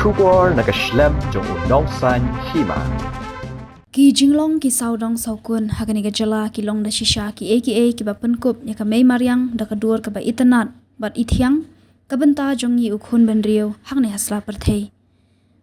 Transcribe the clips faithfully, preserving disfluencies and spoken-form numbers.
Khubor na ka shlem jong u nongsan hima. Ki jinglong ki sawdong sawkun ha kane ka jylla ki long da shisha kiei kiei kiba pynkup ïa ka mei mariang da ka dur kaba itynnad bad ithiang, ka bynta jong ngi u khun bynriew hangne ha sla pyrthei.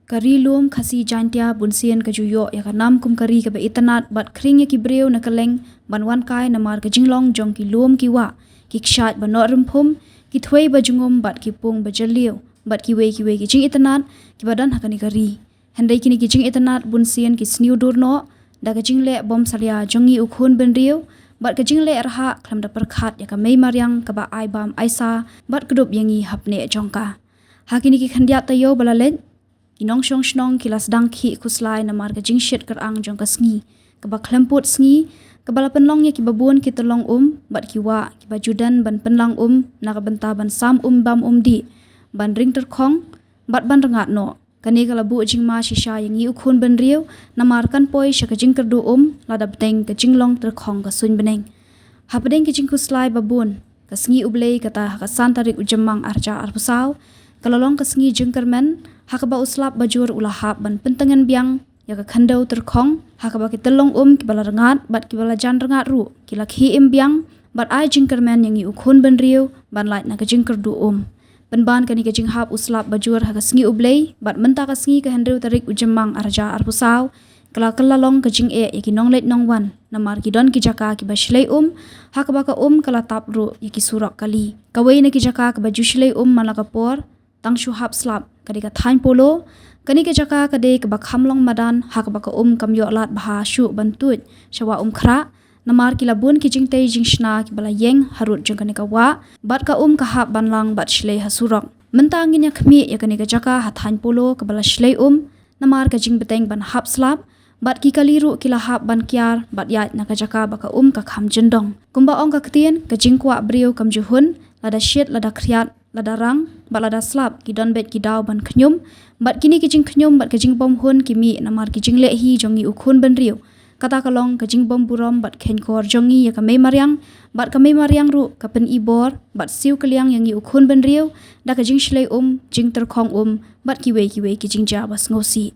Ka ri lum Khasi Jaintia bunsien ka ju ïoh ïa ka nam kum ka ri kaba itynnad bad khring ïa ki briew na kylleng ban wan kai namar ka jinglong jong ki lum ki wah, ki kshaid ba noh rymphum, ki thwei ba jngum bad ki pung ba jylliew, bad kiwei kiwei ki jingitynnad kiba don ha kane ka ri. Hynrei kine ki jingitynnad bunsien ki sniew dur noh da ka jingleh bym salia jong ngi u khun bynriew bad ka jingleh rhah khlem da pyrkhat ïa ka mei mariang kaba ai bam ai sa bad kdup ïa ngi hapdeng jong ka. Ha kine ki khyndiat taïew ba la leit, ki nongshong shnong ki la sdang khih khuslai namar ka jingshit kyrang jong ka sngi kaba khlem pud sngi, kaba la pynlong ïa kiba bun ki tyllong um bad ki wah kiba ju don ban pynlang um na ka bynta ban sam um bam um dih, ban ring tyrkhong bad ban rngat noh. Kane ka la buh jingma shisha ïa ngi u khun bynriew namar kan poi sha ka jingkyrduh um lada bteng ka jinglong tyrkhong ka suiñ bneng. Hapdeng ka jingkhuslai ba bun, ka sngi U Blei kata ha ka san tarik u Jymmang ar hajar arphew saw ka la long ka sngi jingkyrmen ha kaba u slap ba jur u la hap ban pyntngen biang ïa ka khyndew tyrkhong ha kaba ki tyllong um kiba la rngat bad kiba la jan rngat ruh ki la khih im biang bad ai jingkyrmen ïa ngi u khun bynriew ban lait na ka jingkyrduh um. Pynban kane ka jinghap u slap ba jur ha ka sngi U Blei bad mynta ka sngi ka hynriew tarik u Jymmang ar hajar arphew saw ka la kylla long ka jingeh ïa ki nongleit nongwan namar ki don ki jaka kiba shlei um ha kaba ka um ka la tap ruh ïa ki surok kali. Kawei na ki jaka kaba ju shlei um man la ka por tang shu hap slap ka dei ka thaiñ Polo. Kane ka jaka ka dei kaba kham long madan ha kaba ka um kam ïoh lad bha shuh ban tuid sha Wah Umkhrah namar ki la bun ki jingtei jingshna kiba la ïeng harud jong kane ka wah bad ka um ka hap ban lang bad shlei ha surok. Mynta ngin ïa khmih ïa kane ka jaka ha thaiñ Polo kaba la shlei um namar ka jingbteng ban hap slap bad ki kali ruh ki la hap ban kiar bad ïaid na ka jaka ba ka um ka kham jyndong. Kumba ong ka ktien, ka jingkwah briew kam ju hun, lada shit, lada khriat, lada rang bad lada slap ki don beit ki daw ban khñium. Bad kine ki jingkhñium bad ka jingbymhun ki mih namar ki jingleh hi jong ngi u khun bynriew. Kata ka long ka jingbymburom bad kheiñkor jong ngi ïa ka mei mariang, bad ka mei mariang ruh ka pyni bor bad siew kylliang ïa ngi u khun bynriew da ka jingshlei um, jingtyrkhong um bad kiwei kiwei ki jingjia ba sngewsih.